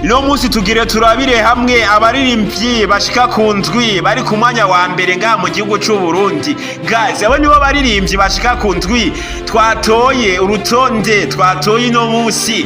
Uno munsi tugire turabire hamwe abaririmbyi bashika ku ndwi bari ku mwanya wa mbere ngaha mu gihugu c'u Burundi. Guys, abo nibo baririmbyi bashika ku ndwi twatoye, urutonde twatoye ino munsi,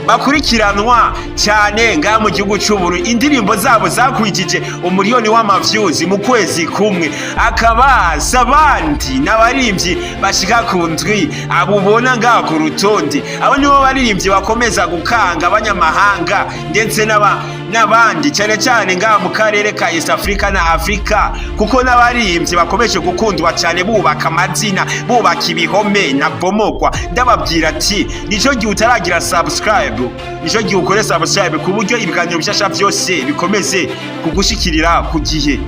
bakurikiranwa cyane ngaha mu gihugu c'u Burundi. Indirimbo zabo zakwijije umuriyoni w'ama views mu kwezi kumwe. Akaba abandi n'abaririmbyi bashika ku ndwi abo ubona ngaha ku rutonde. Abo nibo baririmbyi bakomeza gukanga abanyamahanga ndetse n'abandi, cyane cyane ngaha mu karere ka East Africa na Africa, kuko n'abaririmbyi bakomeje gukundwa cyane, bubaka amazina, bubaka ibihome na bomogwa. Ndababwira ati nico gihe utaragira subscribe, nico gihe ukore subscribe ku buryo ibiganiro bishasha byose bikomeze kugushikirira ku gihe.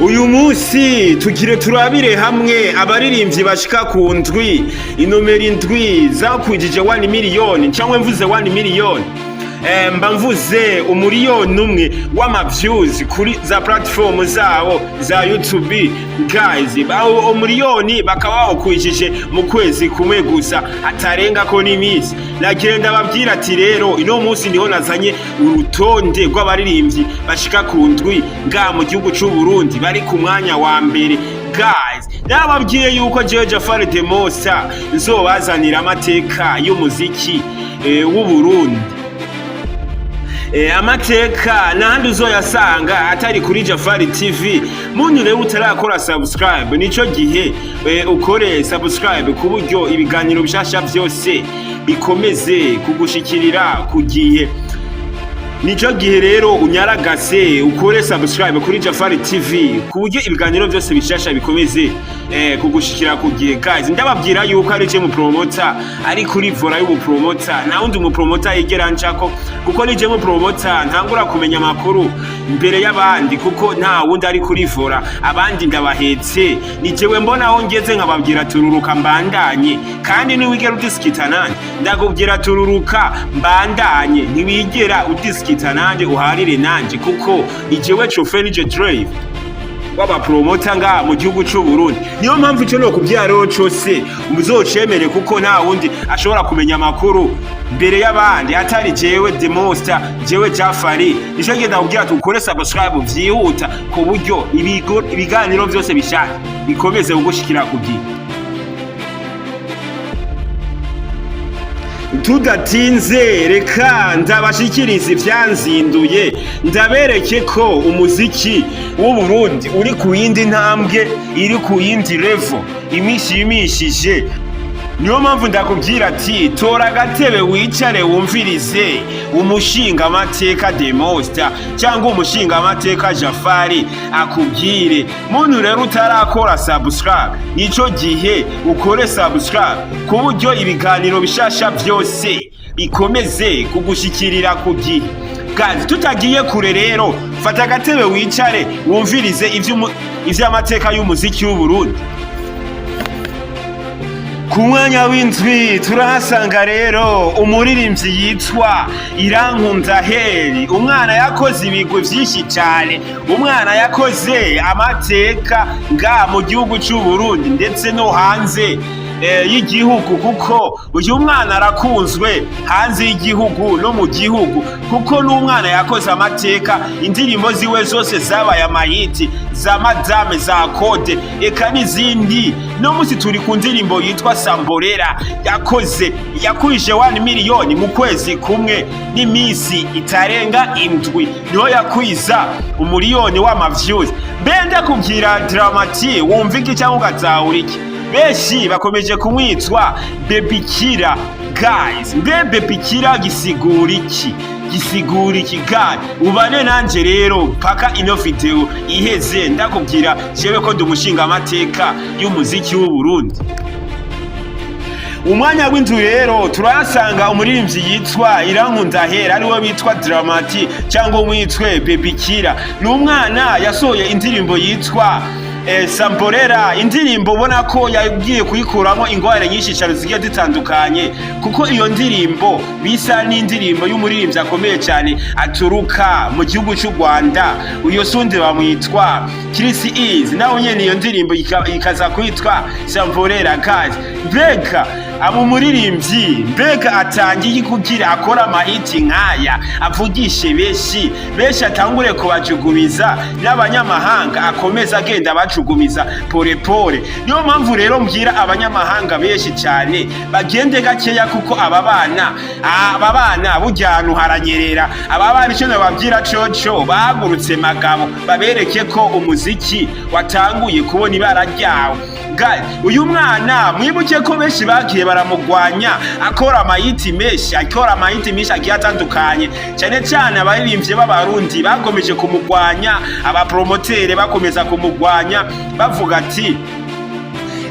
Uyu munsi tugire turabire hamwe abaririmbyi bashika ku ndwi, inomero 7 zakwijije 1 miliyoni, cyangwa mvuze 1 miliyoni, mba mvuze 1 umuriyoni w'ama views kuri za platform zabo za YouTube. Guys, bawo umuriyoni bakaba bawukwijije mu kwezi kumwe gusa, hatarenga ko n'iminsi. Nagenda babwira ati rero ino munsi niho nazanye urutonde rw'abaririmbyi bashika ku ndwi ngaha mu gihugu c'u Burundi bari ku mwanya wa mbere. Guys, nababwiye yuko jewe Jafari Demosa nzobazanira amateka y'umuziki w'u Burundi. Amateka n'ahandi uzoyasanga atari kuri Jafari TV. Muntu rero utarakora subscribe, nico gihe ukore subscribe ku buryo ibiganiro bishasha byose bikomeze kugushikirira ku gihe. Nico gihe rero unyaragase ukore subscribe kuri Jafari TV ku buryo ibiganiro byose bishasha bikomeze kugushikira ku gihe. Guys, ndababwira yuko ari je mu promoter ari kuri volant y'ubu promoter, nta wundi mu promoter yigera ncako, kuko nije mu promoter ntangura kumenya amakuru mbere y'abandi, kuko nta wundi ari kuri volant, abandi ndabahetse. Ni jewe mbona aho ngeze nkababwira tururuka mbandanye, kandi niwigera udisikita nanje ndakubwira tururuka mbandanye. Ntiwigera udisikita nanje, uharire nanje, kuko ni jewe chauffeur, nije driver w'abapromota ngaha mu gihugu c'u Burundi. Niyo mpamvu ico nokubwira rero cose muzocemere, kuko nta wundi ashobora kumenya amakuru mbere y'abandi atari jewe The Monster, jewe Jafari. Nico ngenda kubwira ati ukore subscribe vyihuta ku buryo ibiganiro vyose bishaka bikomeze kugushikira ku gihe. Tudatinze, reka ndabashikiriza ivyanzinduye, ndabereke ko umuziki w'u Burundi uri ku yindi ntambwe, iri ku yindi level imishimishije. Niyo mpamvu ndakubwira ati tora agatebe wicare wumvirize umushinga amateka Demosta cyangwa umushinga amateka Jafari akubwire. Muntu rero utarakora subscribe, nico gihe ukore subscribe ku buryo ibiganiro bishasha byose bikomeze kugushikirira ku gihe. Guys, tutagiye kure rero, fata agatebe wicare wumvirize ivy'amateka y'umuziki w'u Burundi. Ku mwanya w'indwi turahasanga rero umuririmbyi yitwa Irankunda Heri, umwana yakoze ibigwi vyinshi cyane, umwana yakoze amateka nga mu gihugu cy'u Burundi ndetse no hanze y'igihugu, kuko uyu mwana arakunzwe hanze y'igihugu no mu gihugu, kuko n'umwana yakoze amateka. Indirimbo ziwe zose zabaye ama hit, za Madame, za Kode, eka n'izindi. No munsi turi ku ndirimbo yitwa Samborera yakoze, yakwije 1 miliyoni mu kwezi kumwe n'iminsi itarenga 7, niho yakwiza umuriyoni w'ama views. Mbe ndakubwira Dramati, wumva iki cyangwa ugatahura iki? Benshi bakomeje kumwitwa Baby Killer. Guys, mbe Baby Killer gisigura iki? Gisigura iki? Guys, ubane nanje rero paka ino video iheze, ndakubwira jewe ko ndi umushinga amateka y'umuziki w'u Burundi. Umwanya w'inzu rero turahasanga umuririmbyi yitwa Irankunda Hera, ariwe bitwa Dramati cyangwa umwitwe Baby Killer. Ni umwana yasohoye indirimbo yitwa Samborera, indirimbo ubona ko yagiye kuyikuramo ingwara nyinshi cyane zigiye zitandukanye, kuko iyo ndirimbo bisa n'indirimbo y'umuririmbyi akomeye cyane aturuka mu gihugu cy'u Rwanda. Uyo sundi bamwitwa Chris Easy, nawe nyene iyo ndirimbo ikaza kwitwa Samborera. Guys, mbega Aba umuririmbyi, mbega atangiye kugira akora amahiti nk'aya, avugishe benshi benshi, atangure kubajugumiza n'abanyamahanga, akomeza agenda abajugumiza pole pole. Niyo mpamvu rero mbwira abanyamahanga benshi cyane bagende gakeya, kuko aba bana burya ahantu haranyerera. Aba bana, icyo nababwira coco, bahagurutse magabo, babereke ko umuziki watanguye kubona ibara ryawo. Uyu mwana, mwibuke ko benshi bagiye baramugwanya akora amahiti menshi, akora amahiti menshi agiye atandukanye. Cyane cyane abaririmbyi b'Abarundi bakomeje kumugwanya, abapromotere bakomeza kumugwanya, bavuga ati: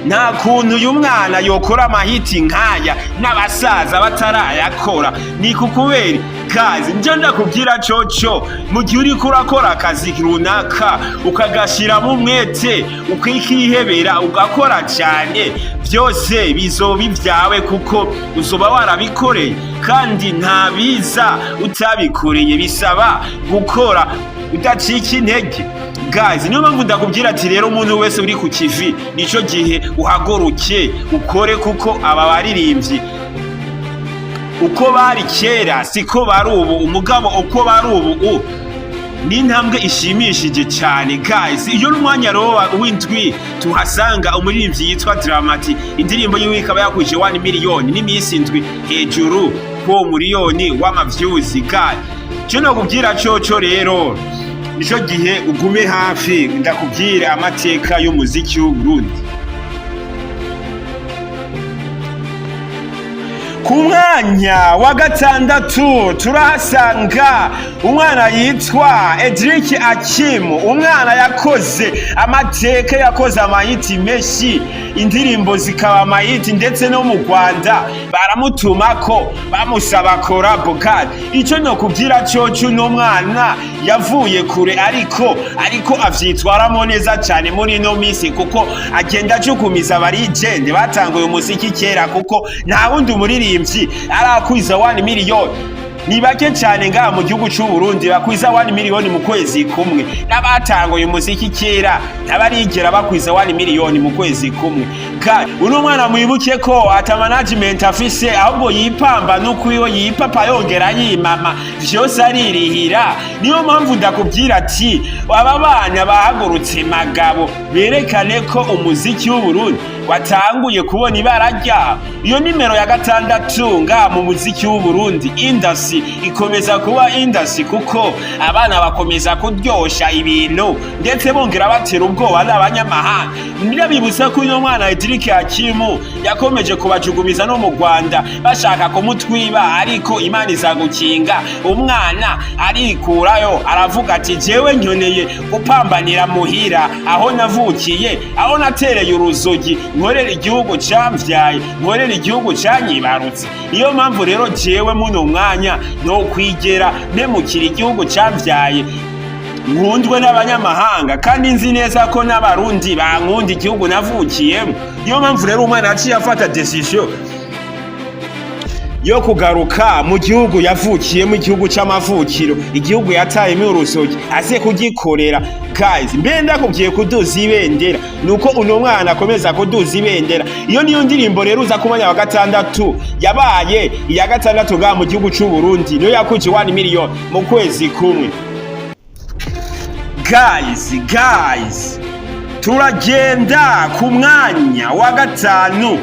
"Nta kuntu uyu mwana yokora amahiti nk'aya n'abasaza batarayakora." Ni kukubera kazi nje ndakubwira coco, mu gihe uriko urakora akazi runaka ukagashyiramo umwete, ukikihebera, ugakora cyane, byose bizoba ibyawe, kuko uzoba warabikoreye, kandi nta biza utabikoreye. Bisaba gukora udacika intege, guys. Niyo mpamvu ndakubwira ati rero umuntu wese uri ku kivi, nico gihe uhaguruke ukore, kuko aba baririmbyi uko bari kera siko bari ubu. Umugabo uko bari ubu ni intambwe ishimishije cyane, guys. Iyo n'umwanya rero w'indwi, tuhasanga umuririmbyi yitwa Dramati. Indirimbo yiwe ikaba yakwije 1 miliyoni n'iminsi 7 hejuru ku miliyoni w'ama views, guys. Cyo nokubwira coco rero, nico gihe ugume hafi ndakubwire amateka y'umuziki w'Uburundi. Ku mwanya wa gatandatu turahasanga umwana yitwa Edric Akimu, umwana yakoze amateka, yakoze amahiti menshi, indirimbo zikaba amahiti, ndetse no mu Rwanda baramutumako bamusaba collabo. Kandi icyo nokubwira coco, uno mwana yavuye kure, ariko avyitwaramo neza cyane muri ino minsi, kuko agenda acukumiza abarigende batanguye umuziki kera, kuko nta wundi umuririmbyi arakwiza 1 miliyoni. Ni bake cyane ngaha mu gihugu cy'u Burundi bakwiza 1 miliyoni mu kwezi kumwe. N'abatanguye umuziki kera ntabarigera bakwiza 1 miliyoni mu kwezi kumwe. Kandi uno mwana, mwibuke ko ata management afise, ahubwo yipamba n'ukwiwe, yipapa yongera yimama, vyose aririhira. Niyo mpamvu ndakubwira ati aba bana bahagurutse magabo, berekane ko umuziki w'u Burundi watanguye kubona ibara ryawo. Iyo nimero ya gatandatu ngaha mu muziki w'u Burundi, industry ikomeza kuba industry, kuko abana bakomeza kuryosha ibintu, ndetse bongera batera ubwoba n'abanyamahanga. Ndabibutsa ko uno mwana Edric Hakimu yakomeje kubajugumiza no mu Rwanda bashaka kumutwiba, ariko Imana izagukinga. Umwana arikurayo, aravuga ati: "Jewe nkeneye gupambanira muhira aho navukiye, aho natereye uruzogi, nkorera igihugu camvyaye, nkorera igihugu canyibarutse. Niyo mpamvu rero jewe muno mwanya no kwigera nemukira igihugu camvyaye, nkundwe n'abanyamahanga, kandi nzi neza ko n'Abarundi bankunda igihugu navukiyemo." Niyo mpamvu rero umwana yaciye afata décision yo kugaruka mu gihugu yavukiyemo, igihugu c'amavukiro, igihugu yatayemo urusogi, aze kugikorera. Guys, mbe ndakubwiye kuduza ibendera, nuko uno mwana akomeza kuduza ibendera. Iyo niyo ndirimbo rero uza ku mwanya wa gatandatu, yabaye iya gatandatu ngaha mu gihugu c'u Burundi, niyo yakuje 1 million mu kwezi kumwe. Guys, turagenda ku mwanya wa gatanu.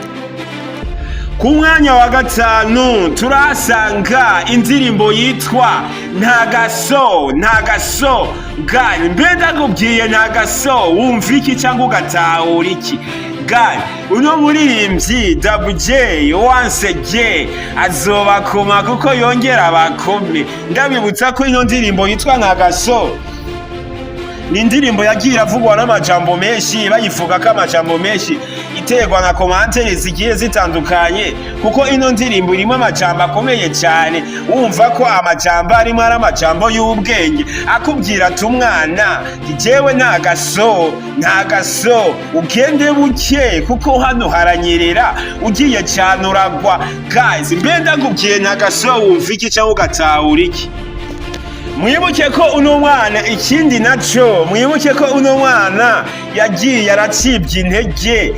Ku mwanya wa gatanu turahasanga indirimbo yitwa Ntagaso. Ntagaso, guys, mbe ndakubwiye Ntagaso, wumva iki cyangwa ugatahura iki? Guys, uno muririmbyi Double J once again azobakoma, kuko yongera abakome. Ndabibutsa ko ino ndirimbo yitwa Ntagaso ni indirimbo yagiye iravugwa n'amajambo menshi, bayivuga ko amajambo menshi, iterwa na commentaires zigiye zitandukanye, kuko ino ndirimbo irimo amajambo akomeye cyane. Wumva ko amajambo arimo ari amajambo y'ubwenge, akubwira ati: "Umwana, jewe nta gaso, nta gaso, ugende buke, kuko hano haranyerera, ugiye cyane uragwa." Guys, mbe ndakubwiye nta gaso, wumva iki cyangwa ugatahura iki? Mwibuke ko uno mwana, ikindi naco, mwibuke ko uno mwana yagiye aracibwa intege.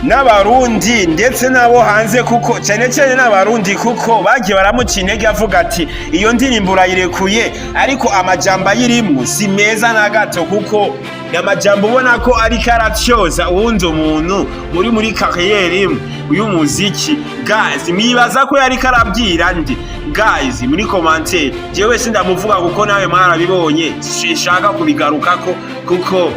N'Abarundi ndetse n'abo hanze, kuko cyane cyane n'Abarundi, kuko bagiye baramuca intege, avuga ati: "Iyo ndirimbo urayirekuye, ariko amajambo ayirimwo si meza na gato, kuko ni amajambo ubona ko ariko aratyoza uwundi umuntu muri carrière imwe y'umuziki." Guys, mwibaza ko yariko arabwira ndi? Guys, muri commentaire, jewe sindamuvuga kuko nawe mwarabibonye, sinshaka kubigarukako, kuko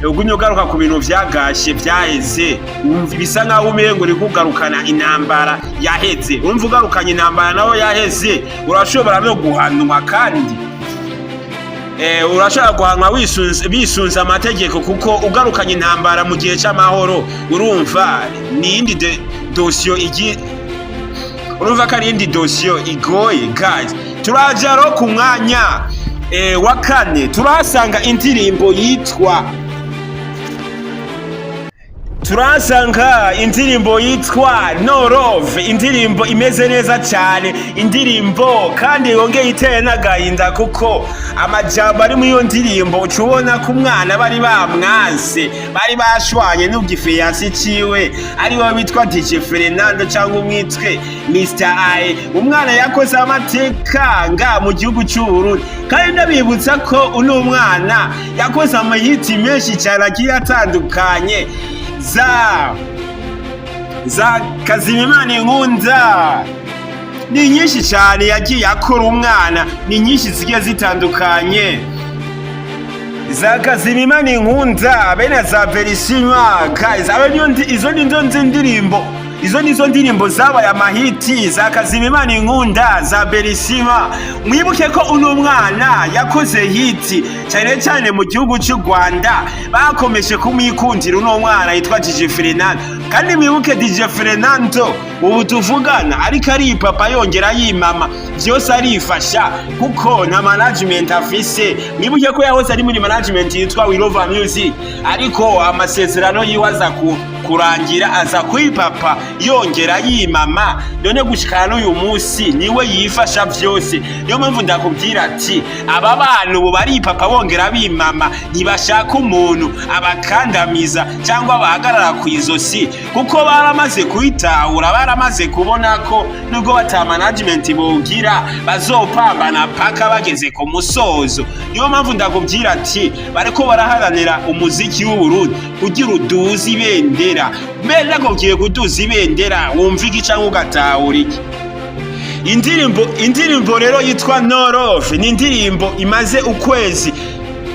ugumye ugaruka ku bintu vyagashe vyaheze, wumva bisa nkaho umengo uri kugarukana intambara yaheze. Urumva, ugarukanye intambara nawe yaheze, urashobora no guhanwa, kandi urashobora guhanwa bisunze amategeko, kuko ugarukanye intambara mu gihe c'amahoro, urumva ni iyindi dosiyo igi, urumva ko ari iyindi dosiyo igoye. Guys, turaja ro ku mwanya wa kane, turahasanga indirimbo yitwa No Love, indirimbo imeze neza cyane, indirimbo kandi yongeye iteye n'agahinda, kuko amajambo ari muri iyo ndirimbo uca ubona ko umwana bari bamwanse, bari bashwanye n'ugi fiancé ciwe, ari we witwa DJ Fernando cyangwa umwitwe Mr. I. Umwana yakoze amateka nga mu gihugu cy'u Burundi, kandi ndabibutsa ko uno mwana yakoze amahiti menshi cyane agiye atandukanye, za Kazimimana, Inkunda, ni nyinshi cyane yagiye akora. Umwana ni nyinshi zigiye zitandukanye, za Kazimimana, Inkunda, bene za Berisima. Guys, aba niyo izo nizo ndirimbo, izo nizo ndirimbo zabaye amahiti, za Kazimimana, Inkunda, za Berisima. Mwibuke ko uno mwana yakoze hit cyane cyane mu gihugu cy'u Rwanda, bakomeje kumwikundira, uno mwana yitwa DJ Fernando. Kandi mwibuke DJ Fernando ubu tuvugana ariko aripapa, yongera yimama, byose arifasha, kuko nta management afise. Mwibuke ko yahoze ari muri management yitwa We Love Music, ariko amasezerano yiwe aza kurangira, aza kwipapa yongera yimama. None gushikana n'uyu munsi niwe yifasha byose. Niyo mpamvu ndakubwira ati aba bana ubu baripapa bongera bimama, ntibashaka umuntu abakandamiza cyangwa bahagarara ku izosi, kuko baramaze kwitahura, baramaze kubona ko nubwo bata management bogira, bazopambana paka bageze ku musozo. Niyo mpamvu ndakubwira ati bariko baraharanira umuziki w'Uburundi kugira uduze ibendera. Mbere ndakubwiye kuduza ibendera, wumva iki canke ugatahura iki? Indirimbo rero yitwa No Love ni indirimbo imaze ukwezi,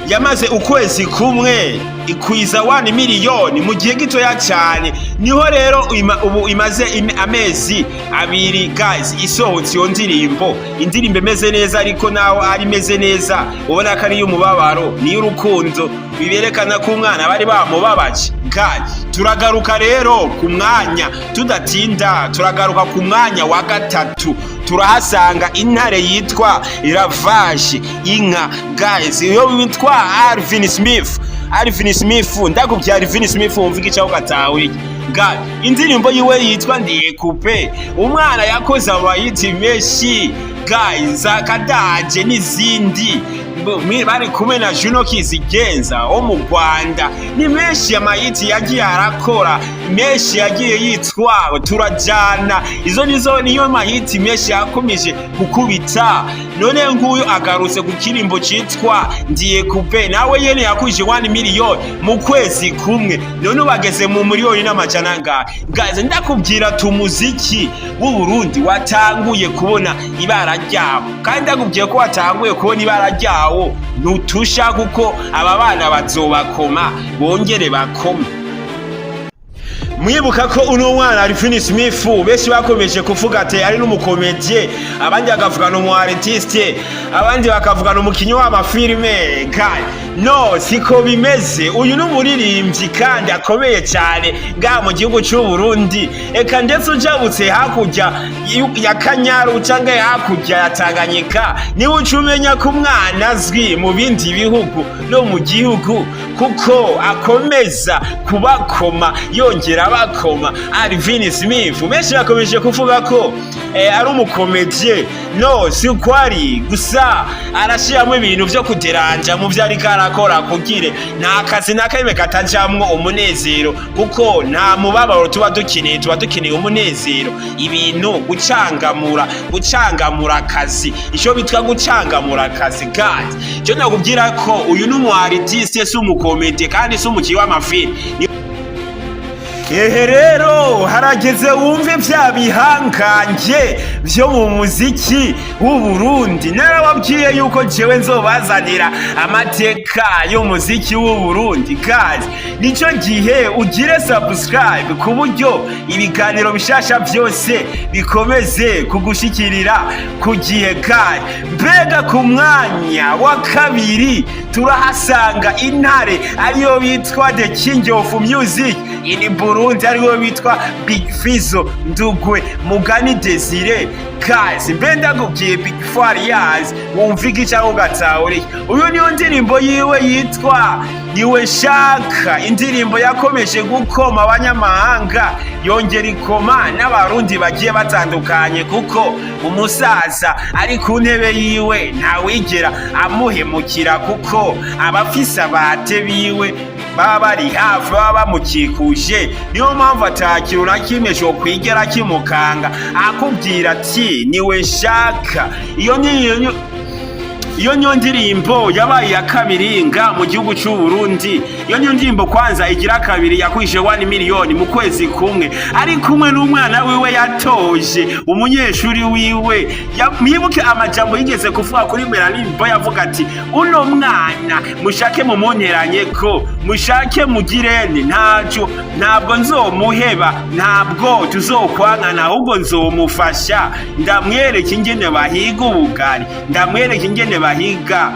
yamaze ukwezi kumwe ikwiza 1 miliyoni mu gihe gitoya cyane. Niho rero ubu imaze amezi 2, guys, isohotse iyo ndirimbo. Indirimbo imeze neza, ariko naho ari imeze neza, ubona ko ari iy'umubabaro, ni iy'urukundo, biberekana ko umwana bari bamubabaje. Guys, turagaruka rero ku mwanya, tudatinda, turagaruka ku mwanya wa gatatu, turahasanga intare yitwa Ravage Inka. Guys, iyo witwa Alvin Smith. Alvin Smith, ndakubwiye Alvin Smith, wumva igice ugatawe. Guys, indirimbo yiwe yitwa Ndiye Coupe, umwana yakoze amayiti menshi, guys, za Kadaje n'izindi, bari kumwe na Juno Kizigenza wo mu Rwanda. Ni menshi amayiti yagiye arakora, menshi yagiye yitwa Turajana, izo nizo niyo mahiti menshi yakomeje gukubita. None nguyu agarutse ku kirimbo citwa Ndiye Coupe, nawe yene yakwije 1 miliyoni mu kwezi kumwe, none ubageze mu miliyoni n'amajana angahe? Guys, ndakubwira ati umuziki w'u Burundi watanguye kubona ibara ryawo, kandi ndakubwiye ko watanguye kubona ibara ryawo, ntutusha, kuko aba bana bazobakoma bongere bakome. Mwibuka ko uno mwana Alvin Smith benshi bakomeje kuvuga ati ari n'umu comédien, abandi bakavuga ni umu artiste, abandi bakavuga ni umukinyi w'amafilime. Guy, no siko bimeze. Uyu ni umuririmbyi kandi akomeye cyane ngaha mu gihugu cy'u Burundi, eka ndetse ujabutse hakurya ya Kanyaru cyangwa hakurya ya Tanganyika, niwe uca umenya ko umwana azwi mu bindi bihugu no mu gihugu, kuko akomeza kubakoma yongera abakoma. Alvin Smith benshi bakomeje kuvuga ko ari umu comédien. No si uko ari, gusa arashyiramo ibintu byo kuderanja mu byo ariko arakora. arakora kugire nta kazi na kamwe katajamwo umunezero, kuko nta mubabaro tuba dukeneye, tuba dukeneye umunezero. Ibintu gucangamura akazi, ico bitwa gucangamura akazi. Guys, cyo nakubwira ko uyu ni umu artiste, si umu comédien kandi si umukinnyi w'amafilm. Ehe rero harageze wumve vya bihangange vyo mu muziki w'u Burundi. Narababwiye yuko jewe nzobazanira amateka y'umuziki w'u Burundi. Guys, nico gihe ugire subscribe ku buryo ibiganiro bishasha vyose bikomeze kugushikirira ku gihe. Guys, mbega ku mwanya wa kabiri turahasanga intare ariyo bitwa the king of music in Burundi, ariwe bitwa Big Fizzo Ndugwe Mugani Desire. Guys, mbe ndakubwiye Big Farious, wumva iki cyangwa ugatahura iki? Uyu niyo ndirimbo yiwe yitwa Niwe Shaka, indirimbo yakomeje gukoma abanyamahanga, yongera ikoma n'Abarundi bagiye batandukanye, kuko umusaza ari ku ntebe yiwe ntawigera amuhemukira, kuko abafise abate biwe baba bari hafi, baba bamukikuje. Niyo mpamvu atakintu na kimwe cokwigera kimukanga. Akubwira ati "Niwe nshaka". Iyo niyo ndirimbo yabaye iya kabiri nga mu gihugu cy'u Burundi. Iyo niyo ndirimbo kwanza igira kabiri yakwije 1 miliyoni mu kwezi kumwe, ari kumwe n'umwana wiwe yatoje, umunyeshuri wiwe. Mwibuke amajambo yigeze kuvuga kuri Melanin Boy, yavuga ati: "Uno mwana mushake mumunteranye ko mushake mugirene, ntaco, ntabwo nzomuheba, ntabwo tuzokwankana, ahubwo nzomufasha, ndamwereka ingene bahiga ubugari, ndamwereka ingene bahiga,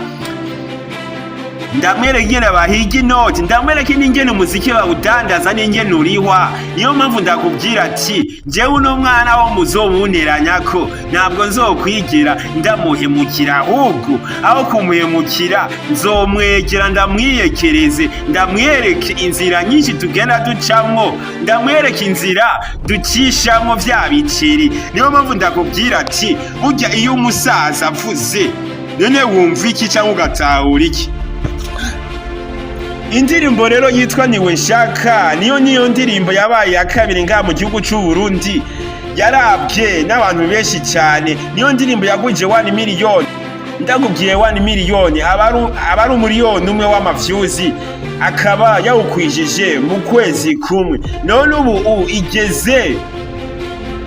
ndamwereka ingene bahiga inoti, ndamwereka n'ingene umuziki bawudandaza n'ingene urihwa. Niyo mpamvu ndakubwira ati njyewe uno mwana wo muzowunteranyako ntabwo nzokwigira ndamuhemukira, ahubwo aho kumuhemukira nzomwegera, ndamwiyekereze, ndamwereke inzira nyinshi tugenda ducamwo, ndamwereke inzira ducishamwo vya biceri." Niyo mpamvu ndakubwira ati burya iyo umusaza avuze, none wumva iki cyangwa ugatahura iki? Indirimbo rero yitwa Niwe Nshaka niyo ndirimbo yabaye iya kabiri ngaha mu gihugu cy'u Burundi, yarabwe n'abantu benshi cyane. Niyo ndirimbo yagwije 1 miliyoni. Ndakubwiye 1 miliyoni aba ari 1 umuriyoni w'ama views, akaba yawukwijije mu kwezi kumwe. None ubu igeze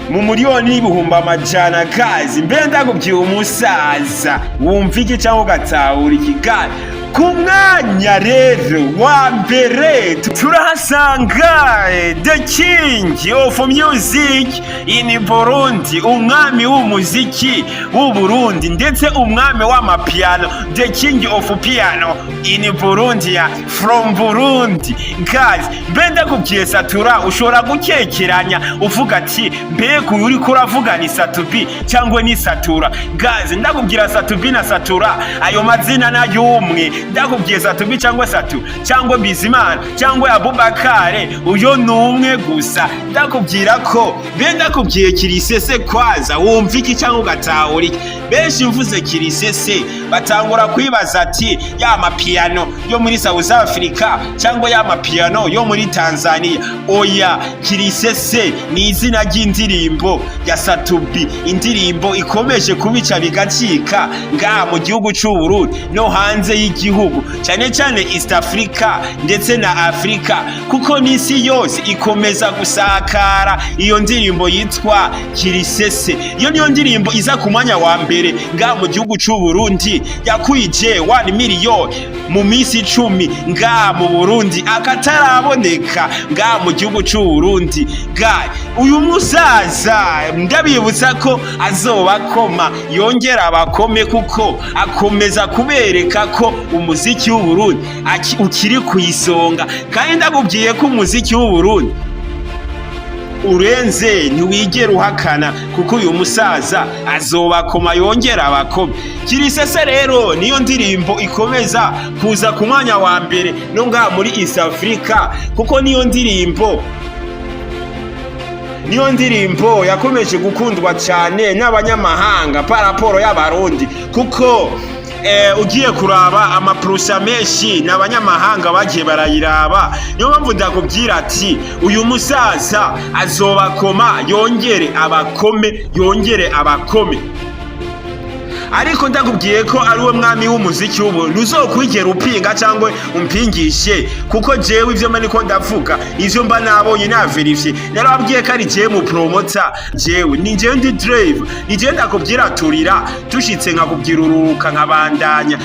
mu 1,100,000. Kazi, mbe ndakubwiye umusaza, wumva iki cyangwa ugatahura iki? Guys, ku mwanya rero wa mbere turahasanga the king of music in Burundi, umwami w'umuziki w'u Burundi, ndetse umwami w'amapiano, the king of piano in Burundi, ya from Burundi. Guys, mbe ndakubwiye Satura, ushobora gukekeranya uvuga ati mbega uyu uriko uravuga ni Sat-B cyangwa ni Satura? Guys, ndakubwira Sat-B na Satura, ayo mazina n'ay'umwe. Ndakubwiye Sat-B cyangwa Satu cyangwa Bizimana cyangwa Abubakare, uyo ni umwe gusa. Ndakubwira ko mbe ndakubwiye Kirisese kwaza, wumva iki cyangwa ugatahura iki? Benshi mvuze Kirisese batangura kwibaza ati ya mapiano yo muri South Africa cyangwa ya mapiano yo muri Tanzania. Oya, Kirisese ni izina ry'indirimbo ya Sat-B, indirimbo ikomeje kubica bigacika ngaha mu gihugu cy'u Burundi no hanze y'igihugu, cyane cyane East Africa ndetse na Africa, kuko n'isi yose ikomeza gusakara iyo ndirimbo yitwa Kirisese. Iyo niyo ndirimbo iza ku mwanya wa mbere ngaha mu gihugu cy'u Burundi, yakwije 1 million mu minsi 10 ngaha mu Burundi, akataraboneka ngaha mu gihugu cy'u Burundi. Guys, uyu musaza ndabibutsa ko azobakoma yongera abakome, kuko akomeza kubereka ko umuziki w'u Burundi ukiri ku isonga. Kandi ndakubwiye ko umuziki w'u Burundi urenze, ntiwigera uhakana, kuko uyu musaza azobakoma yongera abakome. Kirisese rero niyo ndirimbo ikomeza kuza ku mwanya wa mbere no ngaha muri East Africa, kuko niyo ndirimbo yakomeje gukundwa cyane n'abanyamahanga par rapport y'Abarundi, kuko Ugiye kuraba amapurusa menshi ni abanyamahanga bagiye barayiraba. Niyo mpamvu ndakubwira ati uyu musaza azobakoma, yongere abakome, yongere abakome. Ariko ndakubwiye ko ari we mwami w'umuziki w'ubu, ntuzokwigera upinga cyangwa umpingishe, kuko jewe ivyo mba niko ndavuga, ivyo mba nabonye navérifié. Narababwiye ko ari jewe mu promoter, jewe ni jewe ndi driver, ni jewe ndakubwira turira, tushitse nkakubwira ururuka nkabandanya.